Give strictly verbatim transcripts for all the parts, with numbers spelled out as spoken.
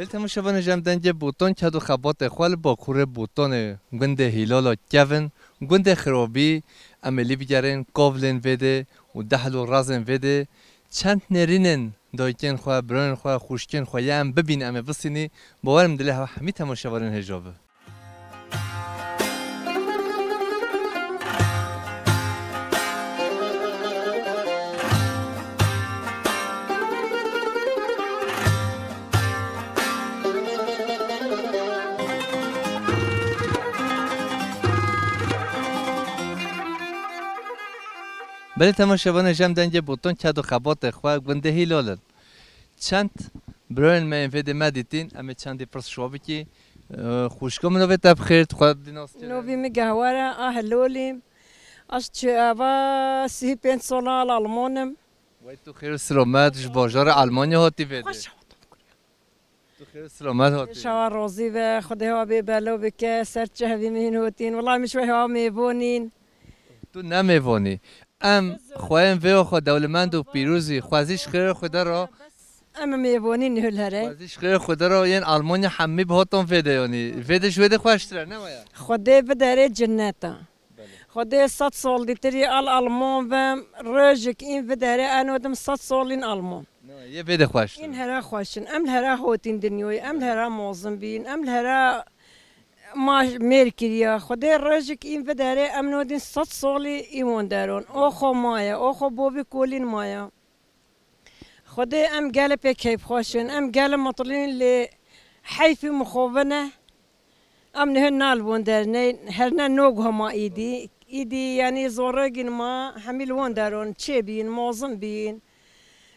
Li temaşevanê ji em dengê Botan ked û xebatê xwe li Bakurê Botanê gundê Hîlala kevin, gundê Xirobî, em ê lî bigerin, kovlên vê dê û dehl û razên vê dê. Çend nêrînên dayikên xwe, birayên xwe, xwişkên xwe ye em bibîn, em ê bisînî. Bawer im dilê hewa hemî temaşevanên hêja bi. Belê temaşevanê, ji em dengê Botan ked û xebatê xwe gundê Hîlal in. Çend birayên me yên vê dê me dîtîn, em ê çendî pirs ji we bikî. Ee, xwişko min, navê te bi xêr, tu xwe dî nas kirin? Novî min Gehwer e, a Hilolî. Ez çi eva sî pênc sala li Alman im. Wey tu xêr û silamet, ji bajarê Almanya hatî vê dê? Xweş hatim. Tu xêr û silamet hatî. Şewa rozî be, Xwedê hewa bê belo bike, ser çi hevî min hîn hotîn. Wela min ji we hewa mêvonîn. Tu ne mêvonî. Em xweyên vê xwe dewlemend û pîrozî, xwezî ji xêrê Xwedê re. Em mêvonîn hul here. Xwezî ji xêrê Xwedê re yên Almanya hemî bi hoton vê de yanî. Vê de ji wê de xweştir e, ne waya? Xwedê biderê cinneta. Belê. Xwedê sed sol dîtirî al Alman ve rojek în biderê, eno dim sed sol în Alman. Ne waya, yê vê de xweştir. În here xweş in. Em li here hotîn dinyayê, em li here mozin bîn, em li here Ma mêr kiriya. Xwedê rojek în biderê, em nodîn sed solî în wonderon. O xwe maye, o xwe bovî kolîn maye. Xwedê em gele pê keyfxweş in, em gele mutlîn lê heyfî mixovine. Em nihe nal wonderneyn, herne nog hema îdî. Îdî, yanî zorogîn ma, hemî li wonderon, çê bîn, mozin bîn.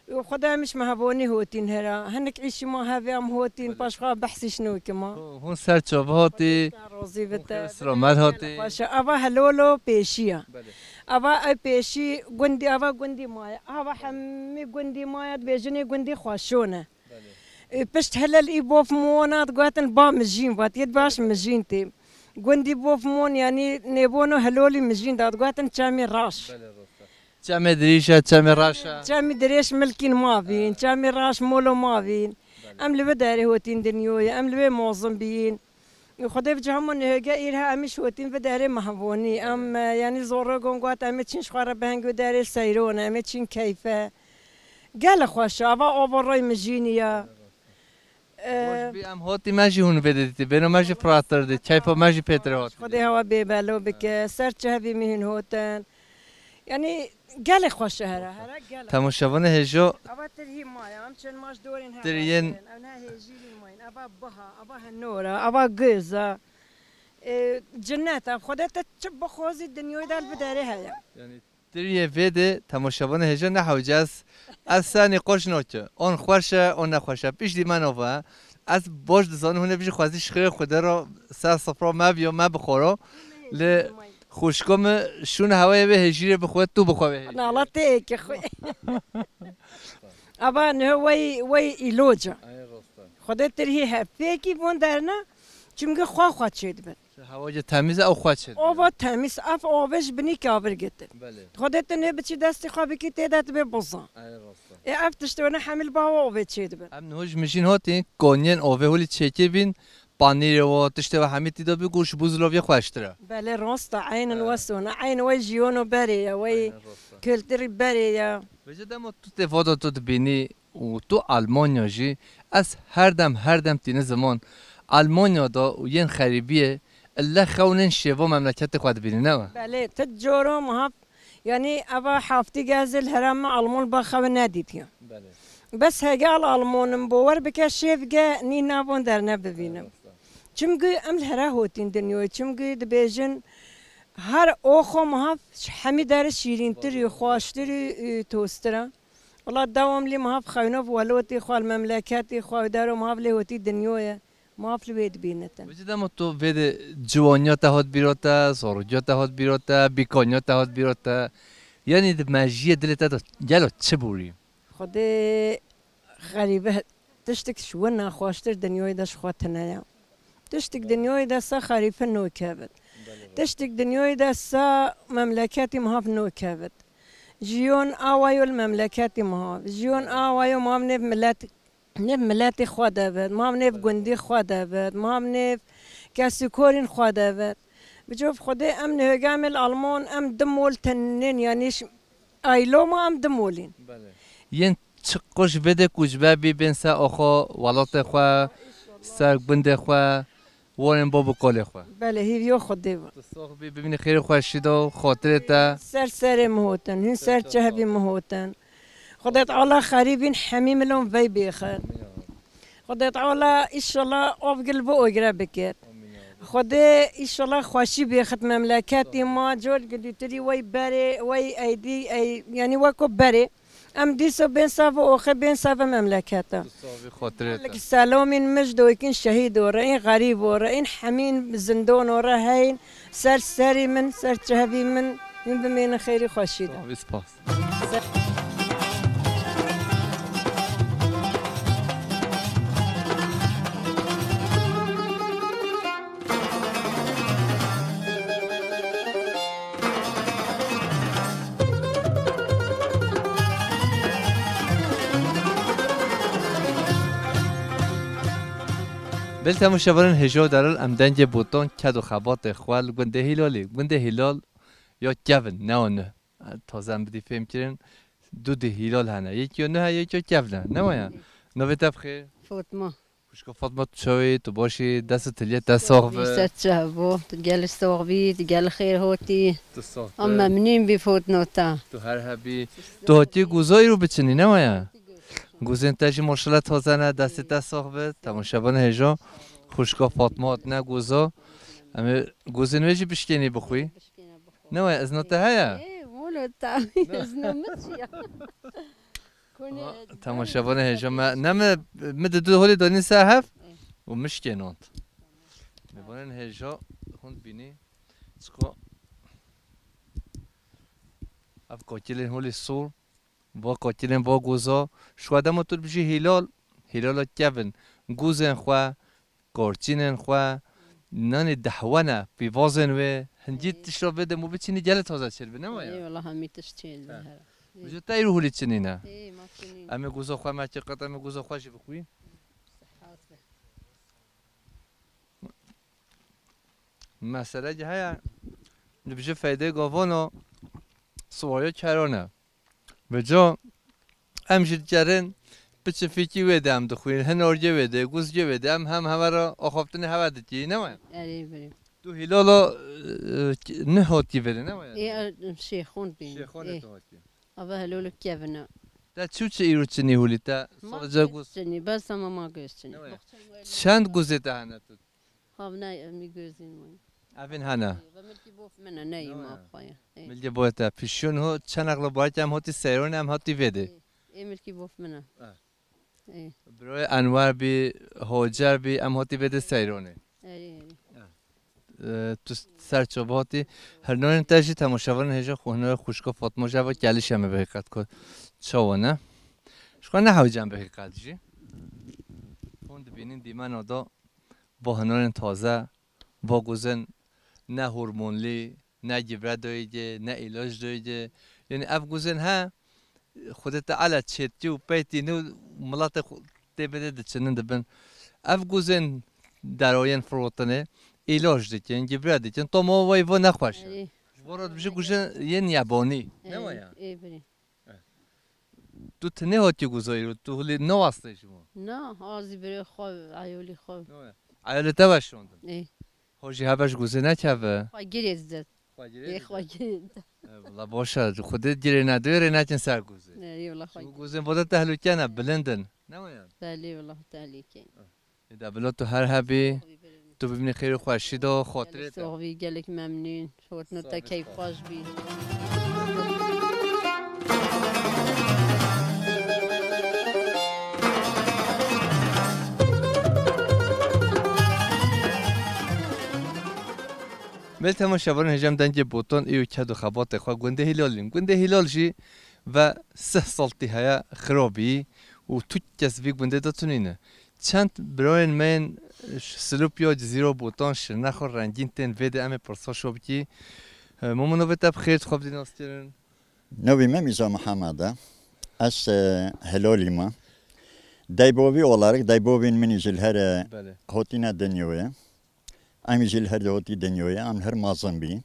Û Xwedê em ji me hevonî hotîn hera. Hinek îşî ma hevê em hotîn, paşxwe behsî ji nû kima. Hûn ser çava hatî. Xwedê te rozî bite. Hûn xêr û silamet hatî. Xweş e. Ava helolo pêşî ye. Belê. Ava ew pêşî gundî, ava gundî ma ye. Ava hemî gundî ma ye, dibêjinê gundî xweşon e. Belê. Ê, pişt helel î bof mona, digotin ba mijîn vat, yê baş mijîn tê. Gundî bof mon, yanî nêbono helolî mijîn da, digotin çemê raş. Belê, rast e. Çemê dirîş e, çemê raş e. Çemî dirêj milkîn ma vîn, çemê raş molo ma vîn. Belê. Em li vê derê hotîn dinyoyê, em li vê mozin bîn. Xwedê bi cihamo nihêge îr he, em îş hotîn vê derê mehvonî. Em, e, yanî zorogon got, em ê çîn ji xwe re beheng vê derê seyron, em ê çîn keyfe. Gele xweş e, ava ava rey mijînî ye. Ee, Boş bî, em hotî me jî hûn vê didîtî. Bêno me jî firatir dî. Keyfa me jî pêtir hotî. Xwedê hewa bê belo bike. Ser çi hevî min hîn hotin. Yanî gelê xweş e here. Here gelê. Temaşevanê hêjo. Ava tir hî maye. Em çend maç dorên hewa. Tir yên. Ew ne hêjîrîn mayın. Ava biha, ava henora, ava giza. Ee, cinnet e. Xwedê te çi bixwazî dinyayê de li biderê heye. Yanî Tiriyê vê de temaşevanê hêja ne hewce ez, ez se nîqoş nake. On xweş e, on nexweş e. Piştî me nava. Ez baş dizanim hûn ê bijî xwezî ji xêrê Xwedê re ser sifra me biyo, me bixwaro. Li xwişko min şûn hewayê vê hêjîrê bixwe, tu bixwe vê hêjîrê. Nala tê êkê xwe. Ava niho wey, wey îloc e. Ay, rast e. Xwedê tirhî hevpêkî von derna, çimkî xwe xwe çêdibin. Hewa temiz e, ew xwe çêdibin. Ava temiz, ev ave ji binî kavir gitin. Belê. Xwedê tu nê biçî destê xwe bikî tê de dibe boza. Ay, rast e. Ê ev tiştê wene hemî li ba ava ave çêdibin. Em niho ji mijîn hatin, konyên ave holî çêkê bîn, panîrê wa, tiştê wa hemî tî de bî, ku ji bû zilav yê xweştir e. Belê, rast e, eynin wesona. Eyn wey jiyono berê ye, wey kulturî berê ye. Vêce dema tu tê vada tu dibînî û tu Almanya jî, ez her dem, her dem tîne ziman. Almanya da û yên xerîbiyê, elle xewnên şêva memleketê xwe dibînî, ne we? Belê, ti coro mihav, yanî eva heftî gezê li herem me Alman ba xewe nedîtiye. Belê. Bes hege al Almanim, bower bike şêv ge nî navon dernebivînim. Çimkî em li here hotîn dinyayê, çimkî dibêjin her oxo mihav hemî dere şîrîntir û xweştir û, û tostir e. Wela dewam lê mihav xewno bi welotê xwe, li memleketê xwe û dero mihav lê hotî dinyoye. Mihav li wê dibînitin. Vêce dema tu vê de ciwaniya te hat bîra te, zarokiya te hat bîra te, bîkaniya te hat bîra te. Yanî di mejiyê dilê te de gelo çi borî? Xwedê xerîbe tiştik ji wina xweştir dinyayê de ji xwe tune ye. Tiştik dinyayê de se xerîfe nokevit. Tiştik dinyayê de se memleketî mihav nokevit. Jiyon awayo li memleketî mihav. Jiyon awayo mihav nêv milet nêv miletê xwe de bit, ma nêv gundî xwe de bit, ma nêv kesîkorîn xwe de bit. Bi cov Xwedê em nihêga em ê li Alman em du mol tenên, yanî ş-, ayloma em du molîn. Belê. Yên çi qo ji vê de koçber bî, bên ser oxo welatê xwe, ser gundê xwe, warên bo bi kolê xwe. Belê, hîviyo Xwedê bû. Tu sox bî, bimînî xêr û xweşî de û xotirê te. Ser serê min hotin, hûn ser çehvî min hotin. Xwedê Teala xerîbîn hemî milon vey bêxin. Xwedê Teala îşallah av gil bo ogre bikir. Xwedê îşallah xweşî bêxit memleketî ma, col gidîtirî wey berê, wey eydî, ey, yanî weko berê. Em dîsa bên sava oxê, bên sava memleketa. Tu savî xotirê te. Gelek selamîn mij doykin şehîd ore, în xerîb ore, în hemîn zindon ore heyn, ser serî min, ser çehvî min, min bimênin xêrî xweşî de. Savî spas. Belê temaşevanên hêja û delal, em dengê botan, ked û xebatê xwe li gundê Hîlalê. Gundê Hîlal ya kevin, ne o nû. Taze em bidî fêm kirin. Du dî Hîlal hene. Yekî ya nû heye, yekî ya kevin e. Ne waya? Navê te bi xêr? Fatma. Xwişka Fatma, tu çawa yî? Tu baş î? Dest û tiliyê te sax be. Ser çav bo. Tu gelek sax bî, tu gelek xêr hatî. Tu sax be. Em memnûn bî Fatma te. Tu her hebî. Tu hatî guza îro biçinî, ne waya? Guzên te jî maşallah taze ne, destê te sax be. Temaşevanê hêja, xwişka Fatma hatine guza. Em ê guzên wê jî bişkênî bixwî. Ne waya, izna te heye? Ê, wolo te, izna min çi ya? Konê. Temaşevanê hêja me, ne me, mi di du holê danî ser hev û mişkênand. Mêvanên hêja hûn dibînî, çiqo ev kakilên holê sor, va kakilên va guza, şwa dema tu dibijî Hîlal, Hîlala kevin, guzên xwe, karçînên xwe, nanê dehwene, pîvazên wê, hingî tişta vê demû biçînî gelê taze çêdibe, ne waya? Ê, wela hemî tişt çêdibe, he. Ji te îro hûlî çinîne. Ê, ma çinî. Em ê guza xwe, me çiqet, em ê guza xwe jî bixwî. Sihat be. Mesele ki heye, dibije feydê gavana, siwaya kerane. Vêca em jî diçerin, biçin fîkî wê de em dixwîn, hinargê wê de, guzgê wê de, em hem heve re axaftinê heve dikî, ne waya? Erê, berê. Tu Hîlala, e, nihotî vêde, ne waya? Ê, er, Şêxon bî. Şêxonê tu hatî. Ava Hîlala kevin e. Te çû çi îro çinî hûlî te? Ma salice guz çinî, bes ama ma guz çinî. Ne waya? Çend guzê te hene tu? Havnay, em ê gözîn wayî. Evin hene. Ve milkî bof min e, neyî ma xwe ye. Ê. Milkî bof te. Pişiyon ho çend aqlo barek em hotî seyronê, em hotî vêdê. Ê, ê milkî bof min e. Eh. Ê. Broyê Enwer bî, Hocer bî, em hotî vêdê seyronê. Erê, erê. Eh. Eh, tu ser çava hatî. Hernanên te jî temaşevanên hêja xwe hine xwişka Fatma jî eva kelîş em ê bi heqîqet ku çawa ne. Ji xwe ne hewce em bi heqîqet jî. Hûn dibînin dîmena da va hinarên taze, va guzên ne hormonlî, ne gibre doyigê, ne îlac doyigê. Yanî ev guzên he, Xwedê Teala çêtî û peytî nû miletê xwe tê bide diçinin dibin. Ev guzên derayên firotinê îlac dikin, gibre dikin, toma wê vo nexweş e. Erê. Ji bo re dibijî guzên yên yabonî. Ne waya? Ê, birî. Tu tinê hatî guzayî û tu hilî ne wastê ji wan? Na, azî birê xwe, eyolî xwe. Eyolê te veşandin? Ê. Ho jî heve ji guzê nekeve? Xwe girê dide. Xwe girê dide? Ê, xwe girê dide. E, wela baş e, Xwedê girê nedê rê nekin ser guzê. Ê, wela xwe. Guzên bo de tehlûke ne, bilind in. Ne waya? Belê, wela tehlûke. Ê, de bila tu her hebî, tu bimînî xêr û xweşî de, xotirê te. Gelek sox bî, gelek memnûn. Soxtina te keyfxweş bî. Belê temaşevanên hêja em dengê botan ê û ked û xebatê xwe gundê Hîlalîn. Gundê Hîlal jî ve sih sal tî heye xirabî û tu kes vî gundê de tunîne. Çend birayên me yên Silopya, Cizîra, Botan, Şirnexo rengîn tên vê de em ê pirsa şo bikî. E, Momo, navê te bi xêr, tu xwe bidî naskirin. Navê me Mîza Mihemed e. Ez, e, Hilalî me. Deybovî olarak, deybovên min jî li here Belê. Hotîne dinyayê. Em jî li her hotî dinyayê, em li her mazin bî.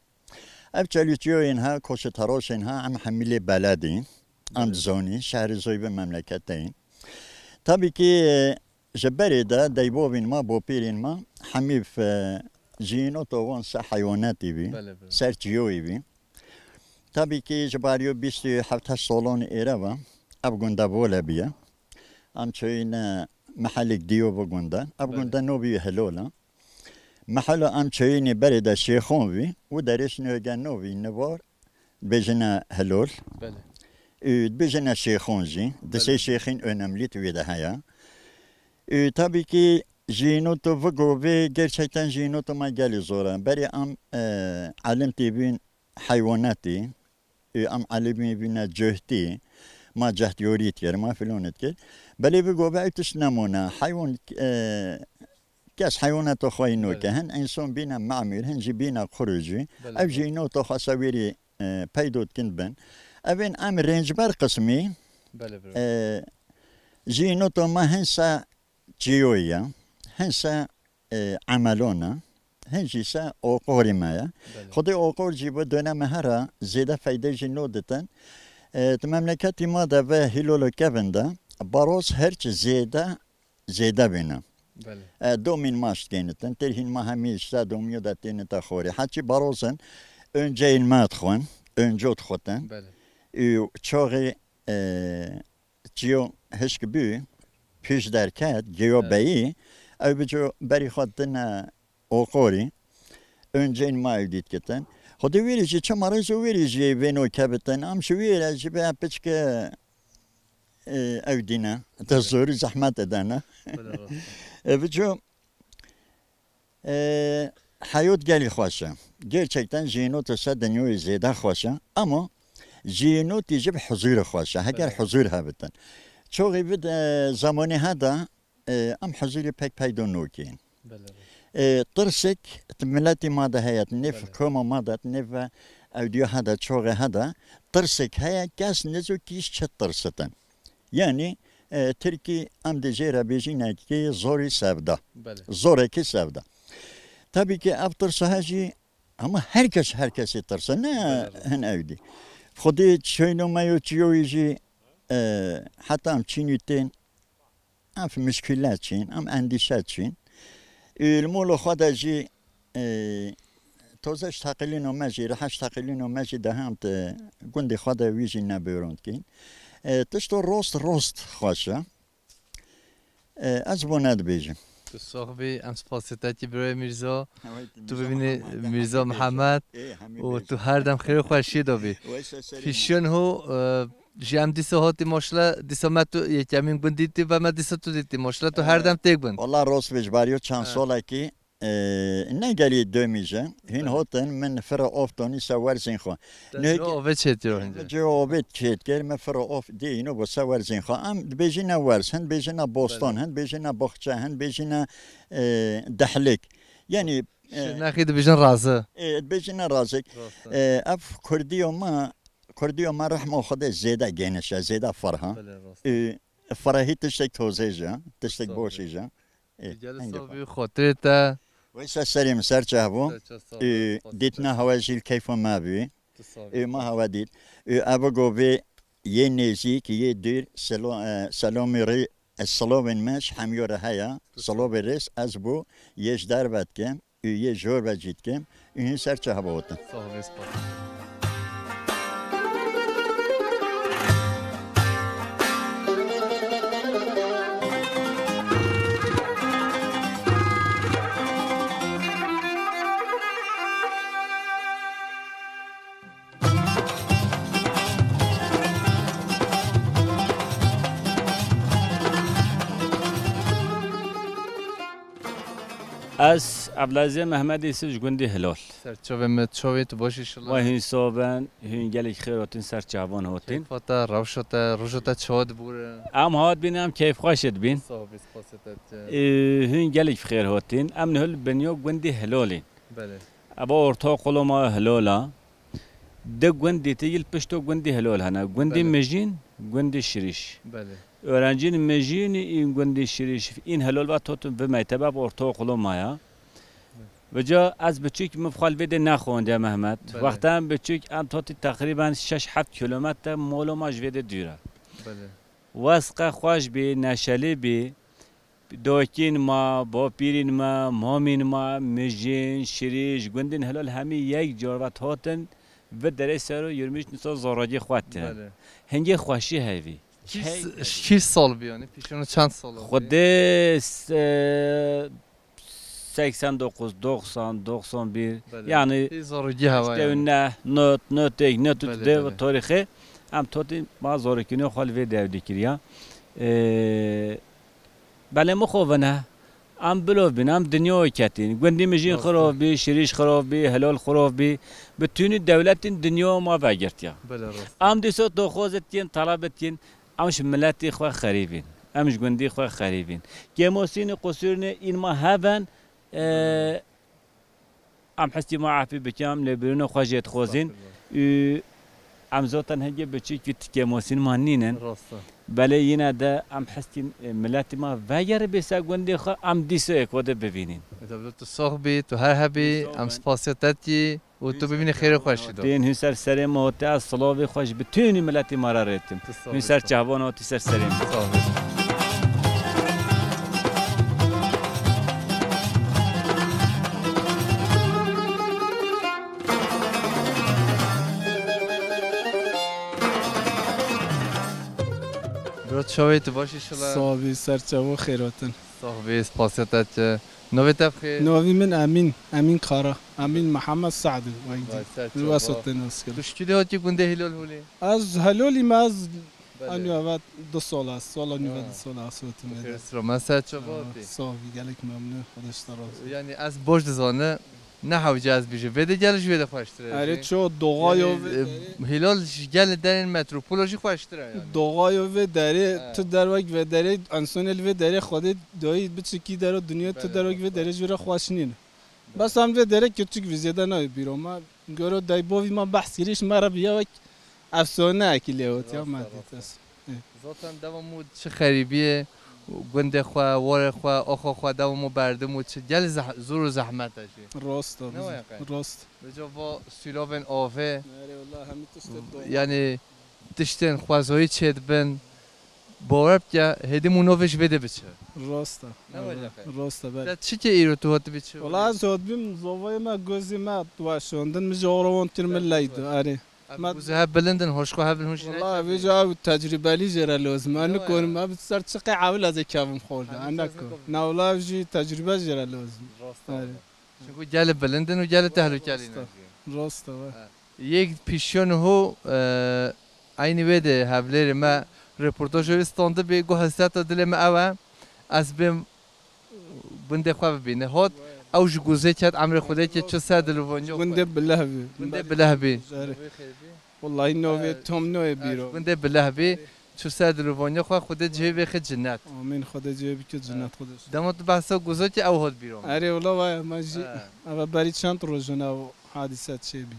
Ev çelûçiyoyên ha, koşeteroşên ha, em hemî lê beledî. Em Belê. Dizonî, şehrê Zoybê memleketê yîn. Tabii ki, ji berê de deybovên ma, bopîrên ma, hemî f-, jiyîno to wan ser heywanatî bî, Belê, belê. Ser çiyoyî bî. Tabii ki ji bariyo bîst û heft heşt solon êre ve ev gunda vole biye. Em çoyîne mehelek diyo bu gunda. Ev Belê. Gunda novî Hilola. Mehela em çoyînê berê de Şêxon vî û derêş nöge novî nivar dibêjine Hilol. Belê. Û dibêjine Şêxon jî. Di sê Belê. Şêxîn önemlî tu wê de heye. Û tabii ki jîno tu vigovê gerçekten jîno tu ma gelî zor e. Berê em, e, elim tê bîn heywanatî, û em elimî bîne cehtî, ma cehtyorî dikir, ma filon dikir. Belê bigove ew tişt nemûne. Heywan, e, kes heywanata xwe yî noke. Belê. Hin însan bîne memûr, hin jî bîne qurû jî. Belê, Ev belê. Jî nota xwe sewêrî, e, peydo dikin bin. Evên em rêncber qismî, Belê, bro. E, jî nota me hin se çiyoyî ye, hin se e, emelona, hin jî se oqorî me ye. Belê. Xwedê oqor jî bi döneme hera zêde feyde jî no ditin. E, di memleketî ma de ve hîlolo kevin de baroz her çi zêde, zêde bîne. Belê. E, domîn maş dikênitin, tirhîn ma hemî ji se domiyo de tênite xorî. Heçî barozin, önceyên me dixwin, önco dixwetin. Belê. Û çoxî, e, çiyo hişk bû, pîş derket, giyo Evet. beyî, ew biço berî xwe dine oqorî, önceyên ma ew dît kitin. Xwedê wîrî jî çima rêz û wîrî jî vêno kebitin, am ji wî re jî be piçke, e, ew dîne, te Evet. Zorî zehmet edene. Bile rast. E, biço E, heyot gelî xweş e. Gerçekten jînot ser dinyayê zêde xweş e. Ama jînotî jî bi huzûrê xweş e. Heger Belê. Huzûr hebitin. Çoxî vid, e, zamanê heda, e, em huzûrê pek peydo nokên. Belê. E, tirsek, di miletî ma de heye, nêv Belê. Koma ma de, nêv ewdiya heda, çoxê heda, tirsek heye, kes nizo kîş çi tirsitin. Yani, e, Tirkî em dê jê re bêjîne ki zorî sevda. Belê. Zorekî sevda. Tabii ki ev tirsa he jî, ama her kes her kesî tirse, ne Belê. Hin ewdî. Xwedî çeyno me yo çiyoyî jî, e, heta em çînî tên, ev muşkîle çîn, em endîşe çîn. Û li molo xwe de jî, e, toze ji teqilîno me jî, rehe ji teqilîno me jî dehand, e, gundê xwe de wî jî nebêrond kîn. E, tişto rost, rost xweş e. E, ez bo nedibêjim. Tu sox bî, em spasê te kî birayê Mîrzo. Evet, Tu Mîrzo bibînî Mihemed. Mîrzo Hemî bêje. Mihemed Ê, hemî û bêje. Tu her dem xêr û xweşiyê de bî. Weyse serî Fîşyon ho, e, ji em dîsa hatî maşle, dîsa me tu yekemîn gund dîtî ve me dîsa tu dîtî maşle, tu her E, dem têk bin. Wala rost bêj, bariyo çend Evet. Solekî, e, ne gelî dömîje, hîn Evet. Hotin min fira of tonî se werzên xwe. Te Nûke- cevabê çêtir o hince. Cevabê çêtir, me fira of dî, îno bo se werzên xwe. Em dibêjine werz, hin dibêjine boston, Belê. Hin dibêjine boxçe, hin dibêjine, e, dehlik. Yani, e, Şirnexî dibêjin razı. E, dibêjine razek. Rast e. E, ev Kurdiyo ma, Kurdiyo ma rehmo Xwedê zêde geniş e, zêde ferha. Belê, rast. E, ferahî tiştek tozê jî, tiştek Rast. Boşî jî. E, Gelî hingê sof xwe. Bî xotirê te. Weyse serê min ser çav bû. Ser çav sağ ol. E, Rast. Dîtina hewa jî li keyfa me bî. Tu sağ ol. E, ma hewa dît. E, ev govê yê nêzîk, yê dûr, selo-, e, selomê rê, e, silovên me ji hemiyo re heye. Tu sağ ol. Silovê rêz ez bo yê ji derve dikim û yê jor ve jî dikim. Û hîn ser çi heba hotin. Sağ ol, spas. Ez Evlazê Mehmed Yusuf ji gundî Hilol. Ser çavê me, çavê tu baş inşallah. We hûn soben, hûn gelek xêr hotin ser çavan hotin. Keyfa te, rewşa te, roja te çawa dibûre? Em hat bin, em keyfxweş dibin. Sağ ol, spasê te. Ee, hûn gelek xêr hotin. Em nihil binyo gundî Hilolîn. Belê. Eva ortaokulu ma Hilola. Di gundî te yil pişto gundî Hilol hene. Gundî Belê. Mijîn, gundî Şirîş. Belê. Öğrencîn mijîn în gundî Şirîş, în helol va totin vi mektebe bi ortaokulu maya. Vica ez biçûk min xwe li vê de nexwendiye Mehmet. Belê. Wexta em biçûk em totî teqrîben şeş heft kilometre molo ma ji vê de dûr e. Belê. Wes qe xweş bî, neşelî bî. Dokîn ma, bapîrîn me, mamîn me, mijîn, Şirîş, gundên helal hemî yek car ve hatin vi derê ser û yirmîş nisa zarokî xwe tine. Belê. Hingê xweşî hevî. Kî Hey. s-, kî sal bî yani? Pîşano çend sal bî? Xwedê s-, e, seksen dokuz, doksan, doksan bir. Belê. Yani Hê zarokî hewa işte yani. Ne, not, not ek, not Belê, de belê. Tarixê. Em totî ma zarokînê xwe li vê dev dikiriya. E, Belê mixovine, em bilov bin, em dinyayê ketîn. Gundî mijîn Rast e. Xirov bî, Şirîş xirov bî, Hilal xirov bî. Bi tûnî dewletên dinya ma vegirtiya. Belê rast. Em dîsa doxozê tiyên, talebê tiyên, em ji miletê xwe xerîbîn. Em ji gundî xwe xerîbîn. Kêmosînê, qusûrînê în ma heven, e, Em hestî ma efî bikin, em lêbirîna xwe jê dixwazin. Estağfirullah. Û em zaten hingê biçûk vî tikê mosîn ma nînin. Rast e. Belê yine de em hestî, e, miletî ma vegeribê ser gundê xwe, em dîsa yek xwe de bivînin. E, tabii tu sax bî, tu her hebî, Sağ ol, em ben spasiya te dikî û tu bivînî xêrê xweşî de. Tên hûn ser serê me hate, ez silavê xwe ji bitûnî miletî ma re rêtim. Tu sax Hûn bî, ser sax. Çavana hatî ser serê me. Sax bî. Bro, çawê tu baş inşallah? Sax bî, ser çav û xêr hatin. Sax bî, spasiya te çi. Navê te bi xêr? Navî min Emîn, Emîn Kara. Emîn Mihemed Se'd, wek Vay, dî. ser Li çav. Wesat tên nas kirin. Tu ji kî de hatî gundê Hilal Holê? Ez Hilolî me, ez Belê. Anî eve du sal e, sala nîve Ha. du sal e, ez hatim vê de. Xêr sira me ser çava hatî. Sağ ol, gelek memnun, Xwedê ji te razî. Yani ez baş dizane, ne hewce ez bîjim. Vê de gel ji vê de xweştir e. Erê ço doğa yo vê derê. Hilal ji gelê derên metropola jî xweştir e yani. Doğa yo vê derê, Ha. Tu derwek vê derê, ensonê li vê derê Xwedê dayî biçikî dero dinya, tu Belê, derwek vê belê. Derê ji vê re xweş nîne. Bes em vê derê küçük vî zêde nayê bîro me. Goro daybovî me behs kirî ji me re bi yewek efsaneyekî lê hot ya Rast e, me rast e. dît ez. Ê. Zaten dewa mû çi xerîbiyê, gundê xwe, warê xwe, oxo xwe dewa mû berdim û çi gel zeh-, zor û zehmet e jî. Rast e, Ne waya qey? Rast. Vêca va sûlavên avê, Erê wela hemî tiştê dowa. yani tiştên xwezayî çêdibin. Bawer bike, hêdî mû novê ji vê de biçe. Rast e. Ne Evet. wele qey? Rast e, belê. Te çi ke îro tu hatibî çi? Wala ez hatibîm, zavayê me, gozê me weşandin, min ji orawan tir min Te leydi, wele. Erê. Ev Me gozê hev bilind in, hoşko hev in, hûn jî Wala nekevin. Vêca ew tecrübelî jê re lazim. Ne Ez wele. nikorim, ev ser çi qey ewil ez ê kevim xorda. Hemî Eneko. kez nikorim. Ne wala ev jî tecrübe jê re lazim. Rast e. Erê. Çünkü gelê bilind in û gelê tehlukelî ne Rast e. jî. Rast e, we. Ha. Yek pîşiyo niho, e, eynî wê de hevlêrê me reportaja wî standibî, got hesreta dilê me ew e, ez bêm gundê xwe bibîne. Hot, ew ji gozê ket, emrê Xwedê ke çi ser dil û vanya xwe. Gundê bileh bî. Gundê bileh bî. Erê. Wellahî novê Ee, tam noyê bîro. Gundê bileh bî, çû ser dil û vanya xwe, Xwedê cihê bêxe cinnet. Amîn, Xwedê cihê bike cinnet, Xwedê. Dema tu behsa gozokê ew hat bîro min. Erê, wela waya, me jî He. eve berî çend roj in ew hadîse çêbî.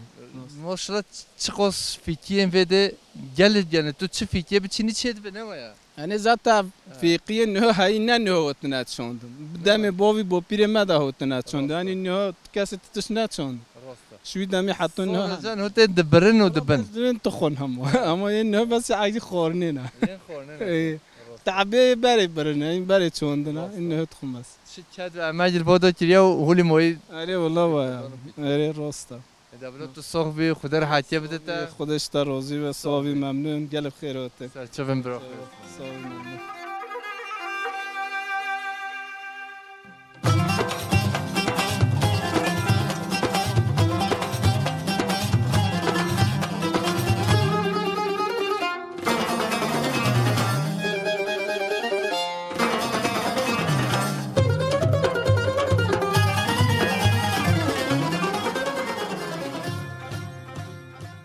Maşallah, çiqas fîkiyên vê de gelê, yani tu çi fîkiye biçînî çê dibe, ne waya? Yani zaten He. fîkiyên niho heyî ne niho hatine çandin. Bi demê bavî bopîrê me de hatine çandin. Yani niho kesê tu tişt neçand. Rast e. Ji wî demê heta niha Sor can hûn tên dibirin û dibin. Dibin tu xwin hema. Ama yên niha bes aydî xwarinê ne. Yên xwarinê ne. Ê. Rast. Tabê berê birin, yên berê çandin ha. Rast. Yên niha tu xwin bes. Çi ked ve emegil bodo kiriye û hûlî moyî. Erê, wala waya. Erê, rast e. Eda bilo tu sox bî, Xuda rehatiye bide te. Xuda ji te razî be, sax bî, memnun, gelek xêr hate. Ser çavên bira xêr. Sax bî, memnun.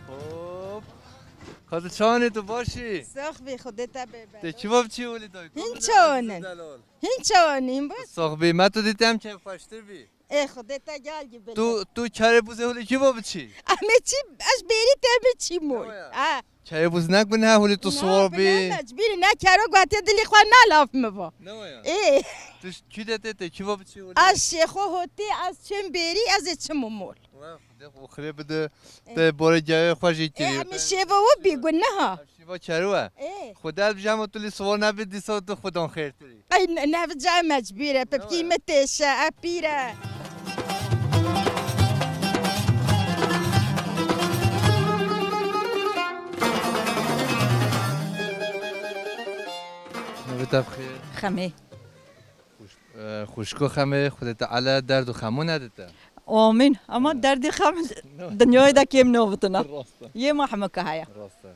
Hop. Hadi çawanê tu baş î? Sax bî, Xwedê te bê berê. Te çiva biçî holî dayko? Hin çawanî? Hin çawanî bû? Sax bî, me tu dît em keyfxweştir bî. Ê Xwedê te gel gî bile. Tu, tu kerê bûzê holî çiva biçî? Em ê çî, ez bêrî te biçî mol. Ha. Kerê bûz ne gune holî tu siwar bî? Ne, mecbûrî ne kero guhatiye dilî xwe ne laf mi va. Ne va ya? Ê. Tu ş-, kî de tê tê, çiva biçî holî? Ez şêxo hotî, ez çim bêrî, ez ê çim û mol. Wa, Xwedê xwe xirê bide. Te borê cayê xwe jî kirî. Em şêva we bî gune ha. Şîva çerû e. Ê. Xwedê bi jemo tu lî siwar nebî dîsa tu xwedan xêrtirî. Ey, ne, ne bi cayê mecbûr e, pipkî min têşe, e pîr e. Navê te bi xêr? Xemê. Xwişko Xemê, Xwedê Teala derd û xemû nedite. Amîn. Ama derdê xem dinyayê de kêm nabitina. Rast e. Yê ma hemû ke heye. Rast e.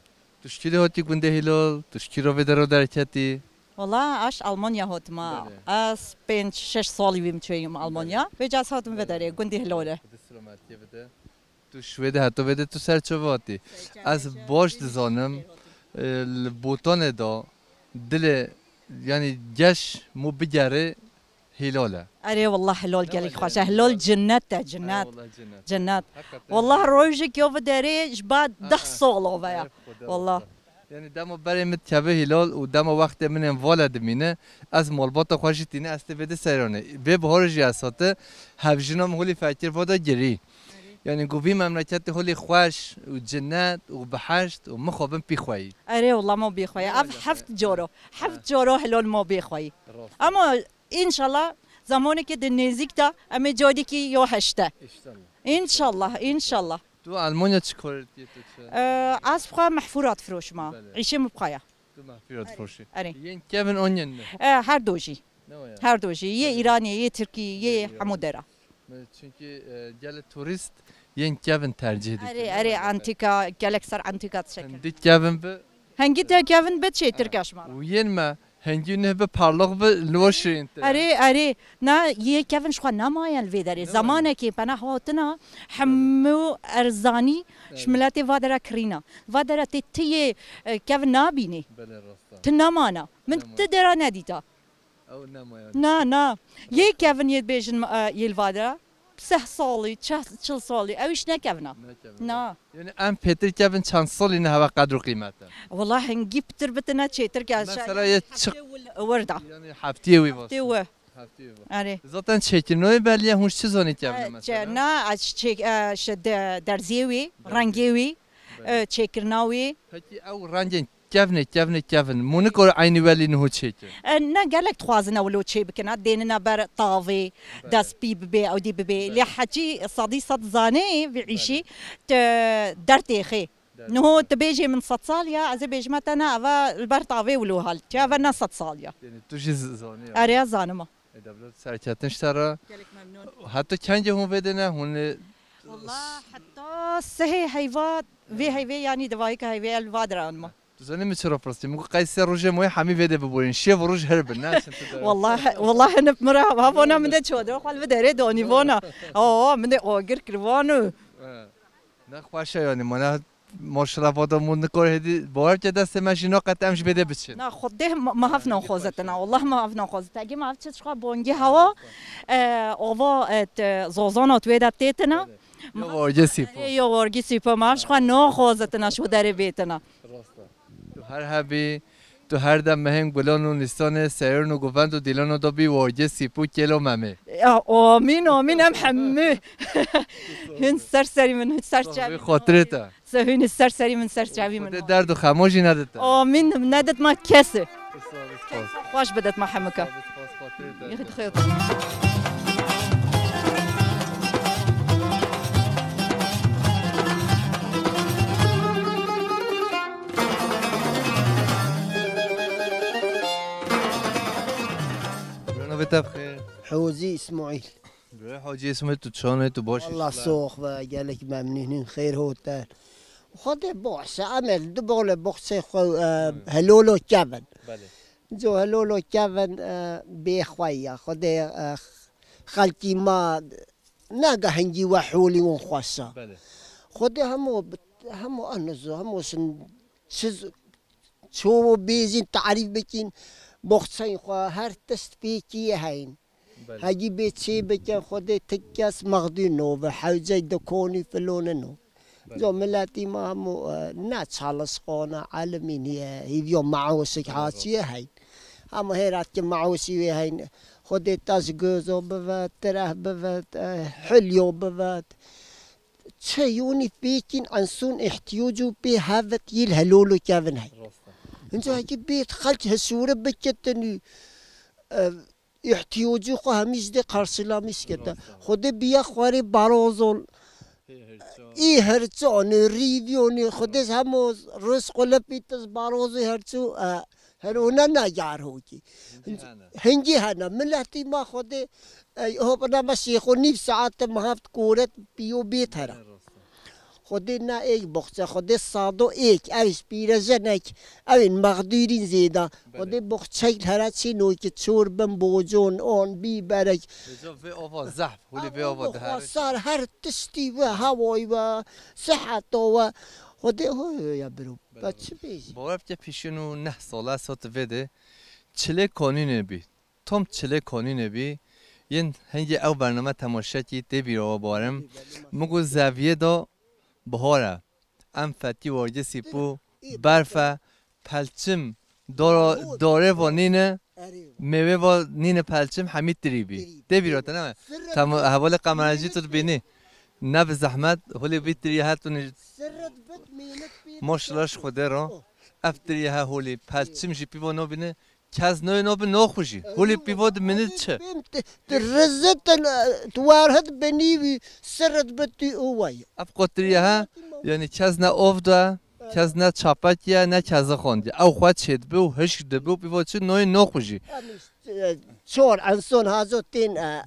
Tu ji kî de hatî gundê Hîlal? Tu ji kî re vê dero derketî? Wala, ez ji Almanya hatim a. Belê. Ez pênc şeş salî bîm çûyîm Almanya. Belê. Vêca ez hatim vê derê, gundê Hîlal e. Xwedê selametiyê bide. Tu ji wê de heto vê de tu ser çava hatî? Ez baş dizanim, e, li Botanê de dilê, yanî geş mû bigerê Hîlal e. Erê, wallah Hîlal gelek xweş e. Hîlal cinnet e, cinnet. Erê, wallah cinnet. Cinnet. Heqîqeten. Wallah rojek ya vê derê ji ba deh sal ava ya. Erê, Xwedê. Wallah. Yanî dema berê min dikeve Hîlal û dema wextê min ên vala dimîne, ez malbata xwe jî tîne, ez tê vê de seyranê. Vê biharê jî ez hate, hevjina min holî fekir va de girî. Yanî ku vî memleketê holî xweş û cinnet û biheşt û min xwe bin pî xweyî. Erê, wela ma bê xweyî. Ev heft caro. Heft caro Hîlal ma bê xweyî. Rast. Ama înşallah zamanekê di nêzîk de em ê cadîkî ya heşte. Înşallah. Înşallah, înşallah. Tu Almanya çi karê dikî, tu çi? Ee, ez bi xwe mehfûrat firoşim a. Belê. Îşê min bi xwe ye. Tu mehfûrat firoşî. Erê. Yên kevin an yên ne? Ee, her do jî. Ne o ya? Her do jî. Yê Îranê, yê Tirkî, yê hemû dera. Çunkî, e, gelê turîst yên kevin tercih dikin. Erê, erê, antîka, gelek ser antîka dişekin. Hindî kevin bi. Hingî te kevin bi çê Tirk e ji me re. Û yên me Hingî nih bi parlaq bi li we şirîntir e. Erê, erê. Na, yê kevin ji xwe nemayen li vê derê. Zamanekê pena hatina hemû erzanî ji miletê va dera kirîna. Va dera tê tu yê, e, kevin nabînî. Belê, rast e. Tu nemana. Min tu dera nedîta. Ew nemayan. Na, na. Yê kevin yê dibêjin, e, yê li va dera. Seh salî, çeh, çil salî, ew îş nekevna. Nekevna. Na. Yanî em pêtir kevin çend salî ne heva qedr û qîmet e? Wela hingî pitir bitine çêtir ke. Mesela yê çi-, wir da. Yanî heftiyê wî vas. Heftiyê wî. Heftiyê wî. Erê. Zaten çêkirinoyê belliye, hûn çi zonî kevne mesela? Na, ez çêk, e, şi de-, derziyê wî, rengê wî, e, çêkirina wî. Pekî ew rengên Kevnê, kevnê, kevin. Mû nikor eynî welî niho çêke. E, ne gelek dixwazin ew lo çê bikin, ha, dênine ber tavê, dest pî bibê, ew dî bibê. Lê heçî sedî sed zanê vî îşî te dertêxê. Niho tu bêjê min sed sal ya, ez ê bêjime te ne, eva li ber tavê wilo hal. Çi eve ne sed sal ya. Yanî tu jî z-, zanî ya. Erê, ez zanim. E, devlet serketin ji te re. Gelek memnun. Heta kengê hûn vê de ne, hûn ê... Wala heta sehê heyva, vê heyvê yanî divayî ke heyvê el va diran ma. Tu zanî min çi re pirsî? Min got qey sê rojê moyê hemî vê de biborîn. Şev û roj her bin, ne çin tu de. Wala, wala hinip min re hevona min de çodira xwe li vê derê donî vona. Oo, min de agir kir vano. Ne xweş e yanî, mana maşallah vada mû nikor hêdî bawer ke destê me jî naqet em ji vê de biçin. Na, Xwedê ma, ma hevna xwezetina, wallah ma hevna xwezet. Egê ma ev çi çiqa bongî hewa, e, ava, e, te, zozana tu wê de têtina. Yo wargê sîpo. Ê, yo wargê sîpo, ma ev ji xwe naxwezetina, ji derê bêtina. Rast e. Tu her hebî, tu her dem mehên gulan û nîsanê, seyrên û govend û dîlana de bî, wargê sîpo kêlo memê. Ya, amîn, amîn, em hemû. Hin ser serî min, hin ser çavî min. Xatirê te. Se hûn ser serî min, ser çavî min. Xwedê derd û xemo jî nedite. Amîn, neditma kesê. Xweş biditma hemika. Xwedê xatirê te. Xêr. Navê te bi xêr? Hozî Îsmaîl. Birê Hacî Îsmaîl, tu çawanê, tu baş î? Allah sox ve, gelek memnûnîn, xêr hote. Xwedê baş e, em ê li du bale baxçeyê xwe, e, helolo kevin. Belê. Zo helolo kevin, e, bê xwe ya. Xwedê, e, xelkî ma nega hingî we holî wan xweş e. Belê. Xwedê hemû, hemû anizo, hemû şin çi z-, çawa bêjin, tarîf bikin, boxçeyên xwe, her tişt pêkî ye heyin. Belê. Hegî bê çê bikin, Xwedê ti kes mexdûr nobe, hewcey dikonî filonî no. Belê. Zo miletî me hemû, e, ne çalışkan e, elimî niye, hîviya meoşik Belê. haçiye heyn. Hemû hêrat ki meoşî wê heyn. Xwedê te ji gozo bivet, tireh bivet, e, hilyo bivet. Çi yonî pêkîn enson îhtiyacû pê hevet yîl helolo kevin hey. Rast e. Înca hekî bê xelk hişûre bikitin û, e, îhtiyacû xwe hemî ji dê qarşilamîş kete. Rast e. Xwedê biya xwarê barozol. Hê hirço. Î hirçonê, rîvyonê, Xwedê ji hemû rizq û lifî tiz barozê hirço, e, Her ona nagar hokî. Hingî hene. Hingî hene. Miletî ma Xwedê, ey, hopina me şêxo nîv saet mihaft koret piyo bêt here. Belê, rast e. Xwedê ne êk boxçe, Xwedê sado êk. Ev ji pîrejenek, ew ên mexdûrîn zêda. Belê. Xwedê boxçeyk here çî nokî çor bin bocon, on, bîberek. Vêca vê ova zehf, holê vê ova dihere. Xwasar her tiştî we, hewayî we, siheta we. Xwedê ho ya biro. Belê. Ba çi bêjî? Bawer bike pêşîn û neh sala sot vê de çilê kanûnê bî. Tom çilê kanûnê bî. Yên hingê ew bername temaşe kî tê bîra we bawerim. Min got zeviyê de bihar e. Em fetî wargê sîpû, berf e, pelçim, dora, dorê va nîne, mêwê va nîne pelçim, hemî tirî bî. Tê bîra te ne me? Tam hevalê qemerajî tu dibînî. Ne bi zehmet, holê vî tirî her tu nî-, Maşallah ji Xwedê re. Ev tirî he holê, pelçim jî pî va nabîne, kes nayê nabe naxwe jî. Holê pî va dimîne çi? Tu rizit, tu werhit binî wî, sirit bi tu û way. Ev qotirî he, yanî kes ne ov da, kes ne çapek ye, ne keze xwendî. Ew xwe çêdibe û hişk dibe û pî va çi nayê naxwe jî. Çor enson hazo tên, e,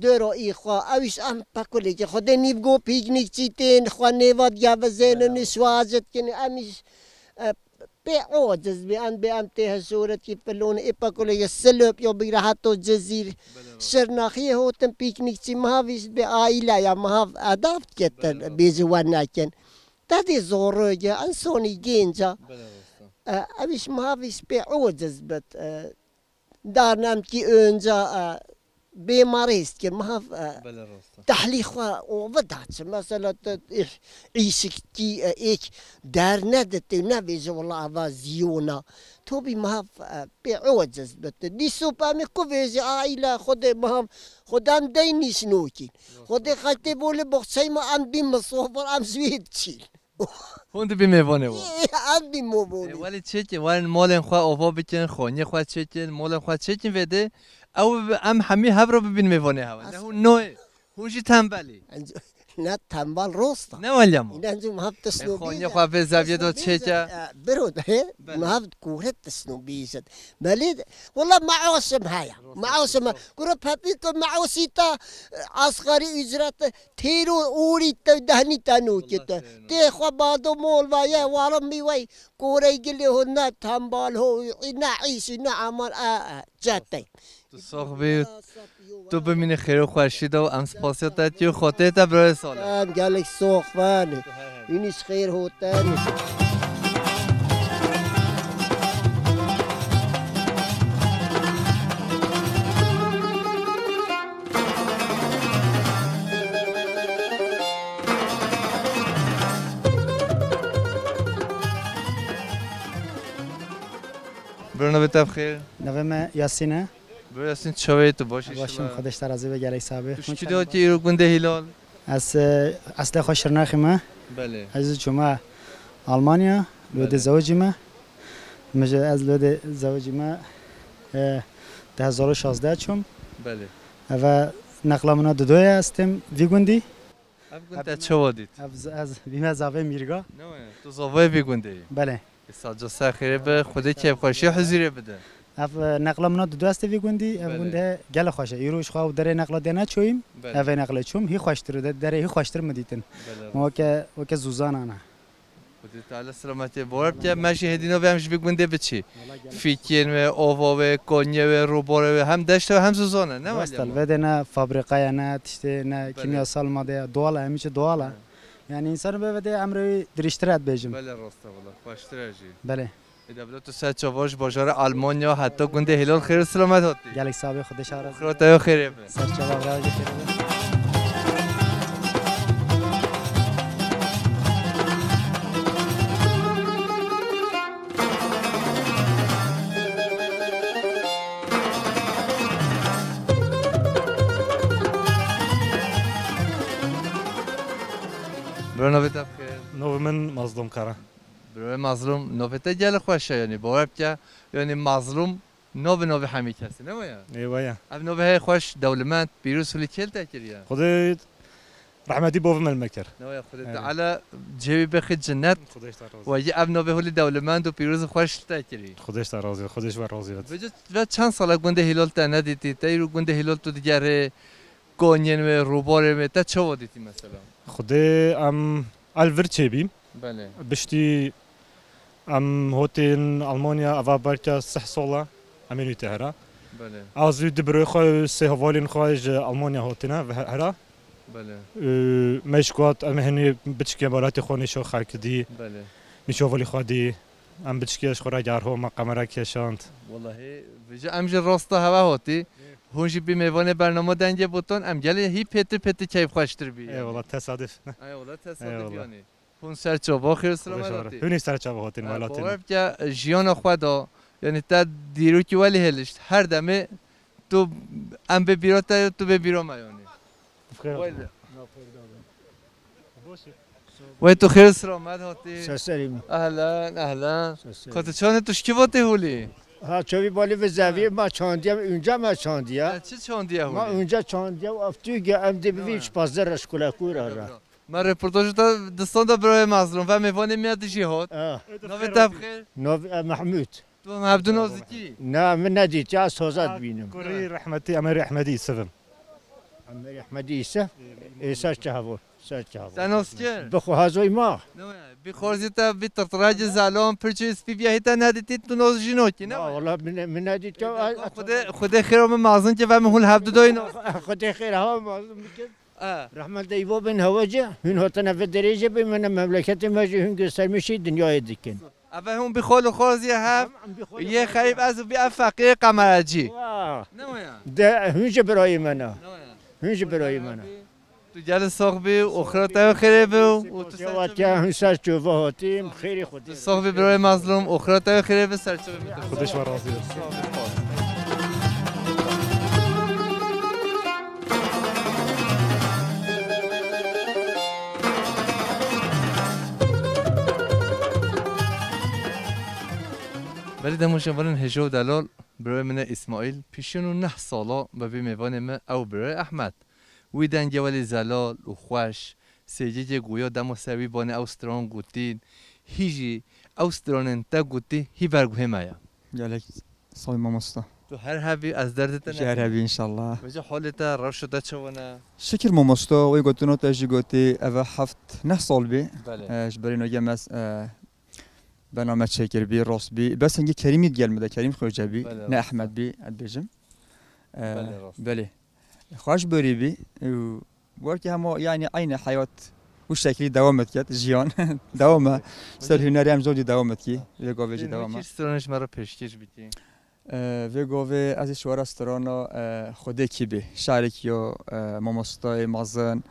dero î xwe, ew îş em pekulê ki Xwedê nîv go pîknîkçî tên, xwe nêva diya vizênin, şwacit kin, em îş, e, pê oziz bî, em bê em tê hişûret ki filon, ê pekulê ki silop yo bî reheto Cizîr, Şirnaxiyê hotin pîknîkçî, mihav îş bê aîle ya mihav edaft ketin, bêji we nekin. Te dê zorroge, ensonî gênca. E, ew îş mihav îş pê oziz bit, e, Darnemkî önca, e, bê marêz kir, mihav, e, Belê rast e. tehlî xwe ova da çi. Mesela tu îh-, îşikî, e, êk derneditê, nevêje wela eva ziyona. To bî mihav, e, pê oziz biti. Dîso pemê ku vêje aîle Xwedê mihav, Xwedê em dey nîşnokîn. Xwedê xeltê bolê boxçey ma em bî misofir, em ji wê diçîn. Hûn dibî mêvanê wan. Em bî mêvanê. Ê, welê çêkin, werin malên xwe ava bikin, xaniyê xwe çêkin, malên xwe çêkin vê dê. Ew bi-, em hemî hev re bibîn mêvanê hev. Ne hûn noyê. Hûn jî tembelî. Ne tembel rosta. Ne welya ma. Înan jî mehav tisno bî. Xaniyê xwe vê zeviyê de çêke. Biro de, he? Belê. Mehav kûret tisno bîjit. Belê, wela meaşim heye. Meaşim he. Kuro pepî ku meaşî te, e, asgari ücret Têro orî te dehnî te nokî te. Tê xwe bado mol va ye warim bî wey. Korey gilê ho ne tembal ho, ne îşî, ne aman, e, e, cetey. Tu sox bî, tu bimînî xêr û xweşî de û em spasiya te dikin, Xwedê te birayê sal e. Em gelek sox benê. Hûn îş xêr hotenê. Bro, navê te bi xêr? Navê me Yasîn e. Bro Yasîn, çawa yî tu, baş î? Baş im, Xwedê ji te razî be, gelek sax bî. Tu ji kî de hatî îro gundê Hîlal? Ez, e, eslê xwe Şirnexî me. Belê. Ez çûme Almanya, li wê de Belê. zewicî me. Min ji, ez li wê de zewicî me, e, du hezar û şazdeh çûm. Belê. Eve neqla min a dudoye, ez têm vî gundî. Ev gund te çawa dît? Ev z-, ez bîme zavê Mîrga. Ne waya, tu zavayê vî gundê yî? Belê. Îsa ca ser xêrê be, Xwedê kêfxweşî huzûrê bide. Ev, e, neqla min a dudo estê vî gundî, ev Belê. gund he gele xweş e. Îro ji xwe ew derê neqla dê neçûyîm, Belê. evê neqlê çûm, hî xweştir e, de-, derê hî xweştir min dîtin. Belê. Ma weke, weke zûzanan e. Xwedê Teala selametê bor bike, me jî hêdî navê em ji vî gundê biçî. Fîkên wê, ova wê, konyê wê, rûbarê wê, hem deşt e, hem zûzan e, ne Rast e, wele li ma. vê de ne fabrîqe ye, ne tiştê, ne Belê. kîmyasal made ye, doğal e, hemî çi doğal e. Evet. Yani însan bivê de emrê wî dirîştir e dibêjim. Belê, rast e wela, xweştir e jî. Belê. Ê de bila tu ser çava ji bajarê Almanya heta gundê Hîlal xêr û silamet hatî. Gelek sax bî, Xwedê şad razî. Xira te yo xêrê be. Ser çava vira jî xêr be. Bira navê te bi xêr? Navê min Mazlûm Kara. Bira Mazlûm, navê te gelek xweş e, yanî bawer bike, yanî Mazlûm navê navê hemî kesî ne waya? Ê waya. Ev navê heye xweş, dewlemend, pîroz hûlî kê li te kiriye? Xwedê rehmetî bavê min me kir. Ne waya, Xwedê Teala cihê wî bixî cinnet. Xwedê ji te razî. Wayî ev navê hûlî dewlemend û pîroz û xweş li te kirî. Xwedê ji te razî, Xwedê ji we razî bit. Vêca ve çend sala gundê Hîlal te nedîtî, te îro gundê Hîlal tu digerê, konyên wê, rûbarên wê, te çawa dîtî mesela? Xwedê em el vir çêbîn. Belê. Piştî em hotên Almanya, eva belke sih sala em ên wî tê hera. Belê. Ez wî du birayê xwe û sê hevalên xwe ji Almanya hatine ve hera. Belê. Û me ji got em hinî biçikê welatê xwe nîşo xelk dî. Belê. Nîşo hevalî xwe dî. Em biçikê ji xwe re gerho me qemere kêşand. Wellahî, vêca em jî rasta hewe hatî. Hûn jî bî mêvanê bernama Dengê Botan, em gelê hî pêtir pêtir keyfxweştir bî. Eyvallah, tesadüf. Eyvallah, tesadüf Eyvallah. yanî. Hûn ser çava xêr û selamet hatî. Hûn ê ser çava hatin, Ha, welatê bawer min. bike, jiyana xwe da, yanî te dîrokî welî hêlişt. Her demê tu em bê bîra te, tu bê bîra me yanî. Bi xêr Wayne. hatin. Wey tu xêr û selamet hatî. Ser serê min. Ehlen, ehlen. Ser serê Ka tu min. çanê tu şkivatê hûlî? Ha, çavî balî ve zevî ma çandiye, unca ma çandiye. Ha, çi çandiye Ma hûlî? unca çandiye û ev tûge em dê bivîn Tamam. çi pazdeh re şkule kûr ara. Me rêportajê te distan de birayê Mazlûm ve mêvanê me dijî hat. Ah. Navê te bi xêr? Nav, e, Mahmud. Tu em hevdu nazdikî? Na, min nedît ya, soza dibînim. Kurî rehmetî Emer Ehmedî Îsivim. Emer Ehmedî Îsiv? Ê, ser çavo, ser çavo. Te nas kir? Bi xwe hazoy ma. Ne waya, bi xwarzî te, bi tirtiracê zelan, pirçê spî biyahî te nedîtî, tu nas jî nokî, ne Na, waya? wala min, min nedît ya. Xwedê, Xwedê xêra min mazin ki ve min hûn hevdu doyî nas. Xwedê xêr ha mazin bikin. E. Rehmet de îvo bin hewece, hûn hatine ve derêje be, min memleketê me jî hûn göstermişî dinyayê dikin. Eve hûn bi xol û xoziyê hev, Em, em bi xol û yê xoziyê xerîb hev. ez û bi ev feqîrê qemerecî. Wa. Ne waya? De hûn ji birayê me ne. Ne waya? Hûn ji birayê me ne. Tu gelî sox bî, oxira te xêrê bi û tu ser Cewatiya çavê hûn ser çova hatîm, xêrê Xwedê. Tu sox bî birayê Mazlûm, oxira te xêrê bi ser çavê bi. Xwedê ji we razî be. Sox bî, xos. Belê demoşên velin hêja û delal, birayê min e Îsmaîl, pişîn û neh sala be vî mêvanê me ew birayê Ehmed. Wî dengê welî zelal û xweş, sêcîkê goya dema ser wî banê ew stran gotîn, hî jî ew stranên te gotî hî berguhê me ye. Gelek sağ ol mamosta. Tu her hebî, ez derdê te Ji her nedim. hebî inşallah. Vêca halê te, rewşa te çawa ne? Şikir mamosta, wê gotino te jî gotî, eve heft neh sal bî. Belê. E, ji berî nogê me, e, bena me çêkir bî, rast bî. Bes hingî Kerîmî digel me de, Kerîm Xoce bî, Belê, ne rast. Ehmed bî, ez dibêjim. E, Belê, rast. belê. Xweş borî bî. Û wekî hema, yanî, eynî heyat û şeklî dewam diket, jiyan dewam e. Ser hunerê em zor jî dewam dikî. Vê gavê jî Din dewam e. wekî stranê ji me re pêşkêş bikî. Ee, vê govê ez ê şwara strana, e, Xwedê kî bê. Şarekî yo, e, mamostayê mezin,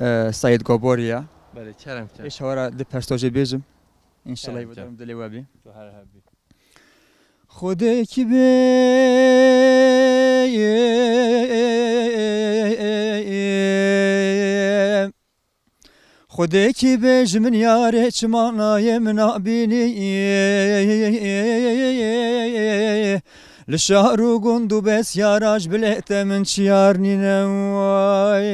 e, Seyîd Gaboriya. Belê, kerem ke. Ê şwara di perstojê bêjim. Înşallah Kerem ke. Dilê we bî. Tu her hebî. Xwedê kî bê. Xwedê kî bê ji min yarê çima nayê min nabînî. Li şar û gund û besyara ji bilê te min çiyar nîne way.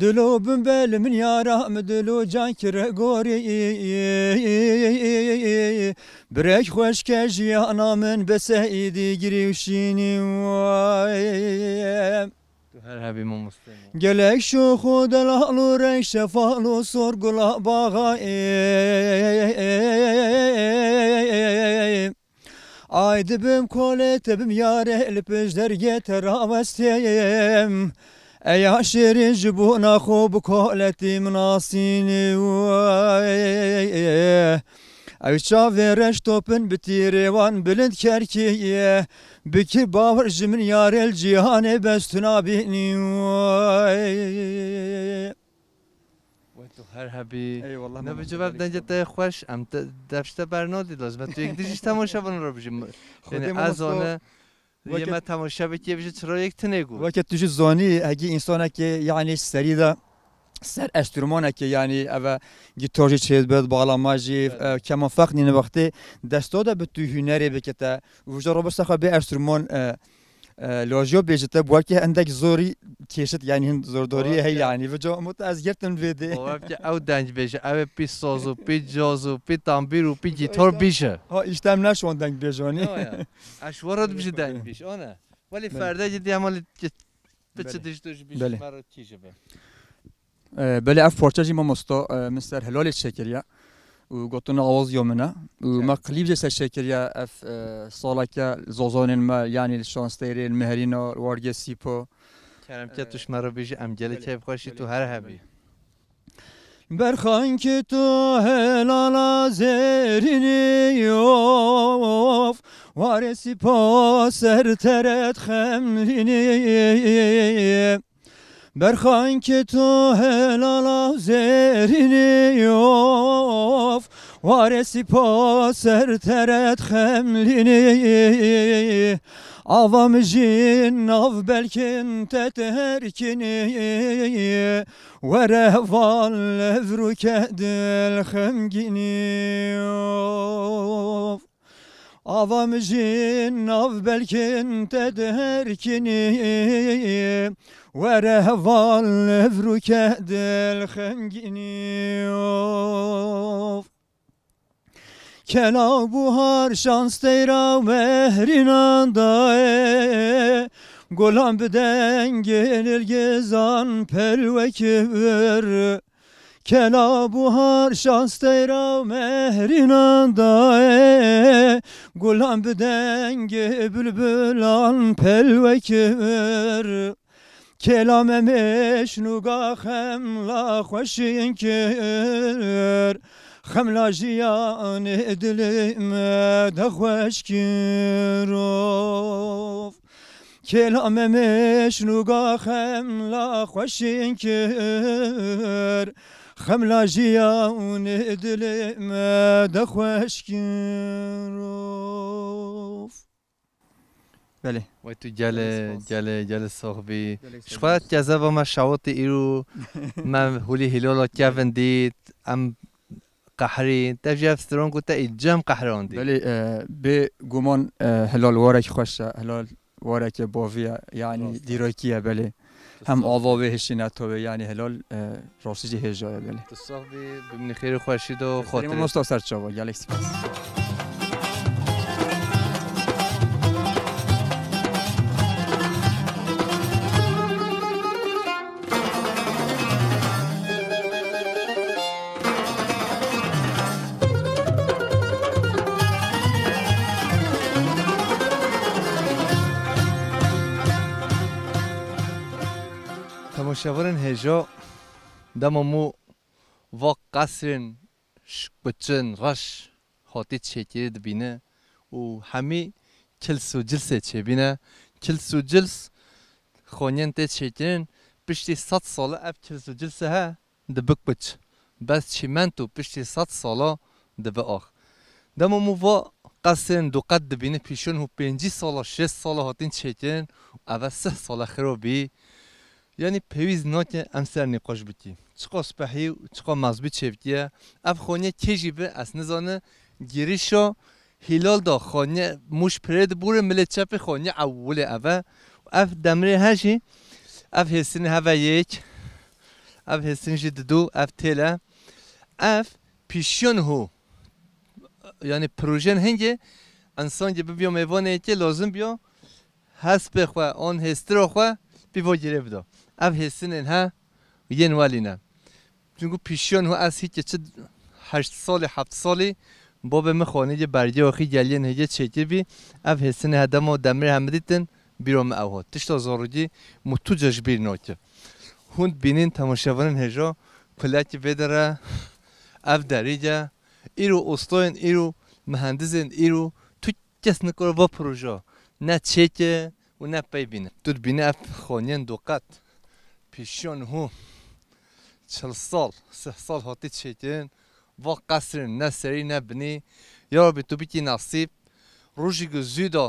Dilo bin be li min yara min dilo can kire gorî. Birek xweşke jiyana min bi Seîdî girî û şînî way. Tu her hebî mamoste min. Gelek şox û delal û reng şefal û sor gula baxa ê. Ay dibim kolê te bim yare li pêş dergê te rawestêm. Eya şêrîn ji bona xwe bi koletî min asînî. Ew çavê reş topin bi tîrê wan bilind kerkî ye. Bikir bawer ji min yarê li cîhanê bes tu nabînî. Wey tu her hebî. Eyvallah, Nebi Mehmet, cevap gelek dence sağ ol. Te xweş, em te, dev ji te bernadî lazim e. Tu yek dijî ji temaşevanê re bijî. Xwedê Yê me mamosto, zane, yê weke me temaşe bikê bijî çira yek tine got. Weke tu jî zanî, hegî însanekê, yanî serî de ser enstrûmanekê, yanî ev e, gîtar jî çêdibit, balama jî, Evet. e, keman feq nîne wextê desta de bi tu hûnerê bike te. Û ji rojê xwe bê enstrûman, e, e, lajiya bêje te, belkî endek zorî kêşit, yanî hin zordariyê Bawer heye, ke yanî. Vêca hemû te ez girtim vê dê. Bawer ke ew dengbêje, ew ê pî saz û pî caz û pî tambîr û pî gîtar bîje. Ha, îşte em neşwan dengbêjanî. Ya, ya. Ez ji we re dibijî dengbêj, ana. Welê Belê. Ferde cidî hema li Belê. Piçi dij dij bijî Belê. Me re kî ji be. E, belê ev parça jî mamosta, e, min ser Hilalê çêkiriye û gotina awaz ya min e û me Evet. Klîp jî ser çêkiriye ev, e, saleke zazanên me, yanî li Şansteyrê, li Mehrîna, Wargê Sîpo. Kerem ke tu ji me re bijî, em gelê Belê. Keyf xweşî tu Belê. Her hebî. Belê. Berxan ki tu helala zêrînî of, warê sîpa ser teret xemlînî. Berxan ki tu helala zêrînî of, warê sîpa ser teret xemlînî. Ava min jî nav belkin te terkînî. Were heval levrûke dil xemgînî. Ava min jî nav belkin te derkînî. Were heval levrûke dil xemgînî. Kela û buhar şansteyra mehrînan daye, gulan bi dengê nilgizan pelwekir. Kela û buhar şansteyra mehrînan daye, gulan bi dengê bilbilan pelwekir. Kêla me mêş nûga xemla xweşîn kir, xemla jiyanê dilê me de xweş kir. Of. Kêla me mêş nûga xemla xweşîn kir, xemla jiyanê dilê me de xweş kir. Of. Belê. Wey tu gelê, Gelek spas. Gelê, gelê sax bî. Gelek Ji spas. Xwe kezeba me şawitî îro me hûlî hîlala kevin dît, em qehrî, te jî ev stran ku te î cem qehran dî. Belê, e, bê guman, e, hilal warek xweş e, hilal wareke bavî ye, yanî Rast e. Dîrokî ye belê. Tu Hem sax ava bî. Wê hişîne tovê, yanî hilal, e, Rastî jî hêja ye belê. Tu sax bî, bimînî xêr û xweşî de û Serî xatirê. Mamosta ser çava, gelek spas. Temaşevanên hêja, dema mû va qesrên ş-, kuçin reş hatî çêkirî dibîne û hemî kils û cilsê çêbîne. Kils û cils xoniyên tê çêkirin, piştî sed sala ev kils û cilsê he dibi kuç. Bes çîmento piştî sed sala dibi ax. Dema mû va qesrên du qet dibîne, pîşon hû pêncî sala, şêst sala hatin çêkirin, eve sih sala xiro bî. Yanî pêwîst nake em ser nîqaş bikî. Çiqa spehî û çiqa mezbû çêbikî ye. Ev xoniyê kê jî bi, ez nizane, girîşa hîlal da xoniyê Mûş pirê dibûre, milê çepê xoniyê ewilê ev e. Ev demrê he jî, ev hêstinê heve yek, ev hêstin jî didu, ev têl e. Ev pîşiyan hû, yanî projeyên hingê, însan jî bibiya mêvanê yekê lazim biya, hespê xwe, an hêstira xwe pîva girê bida. Ev hêstinên he yên welî ne. Çunku pîşiyan hû ez hîkê çi heşt salî, heft salî babê min xanî yê bergê axî geliyên hêgê çêkir bî. Ev hêstinê he dema demrê hemidîtin, Bîra min ew hat. Tişta zarokî min tu ca ji bîr nake. Hûn dibînin temaşevanên hêja, kulekî vê derê, ev derî ye. Îro ustoyên îro, mihendisên îro, tu kes nikare va proje ne çêke û ne pey bîne. Tu dibînî ev xaniyên du qet. Pêşiya niho çil sal, sih sal hatî çêkirin. Va qesrên ne serî ne binî. Ya Rabî tu bikî nesîb. Rojî ku zû de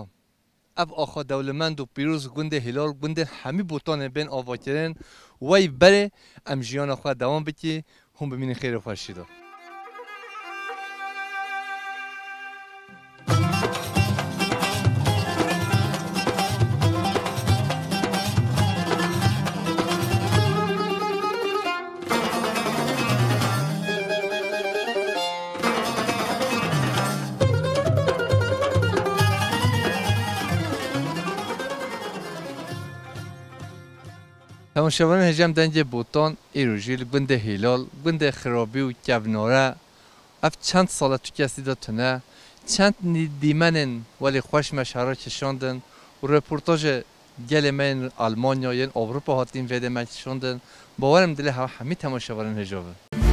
ev axa dewlemend û pîroz gundê Hîlal, gundên hemî Botanê bên avakirin. Wey berê em jiyana xwe dewam bikî, hûn bimînin xêr û xweşî de. Temaşevanên hêja, em dengê Botan îro jî li gundê Hîlal, gundê xirabî û kevnare, ev çend sal e tu kesî de tune, çend nî-, dîmenên welê xweş me şehra kişandin û reportajê gelê me yên Almanya, yên Ewropa hatîn vê dê me kişandin. Bawer im dilê hev-, hemî temaşevanên hêja be.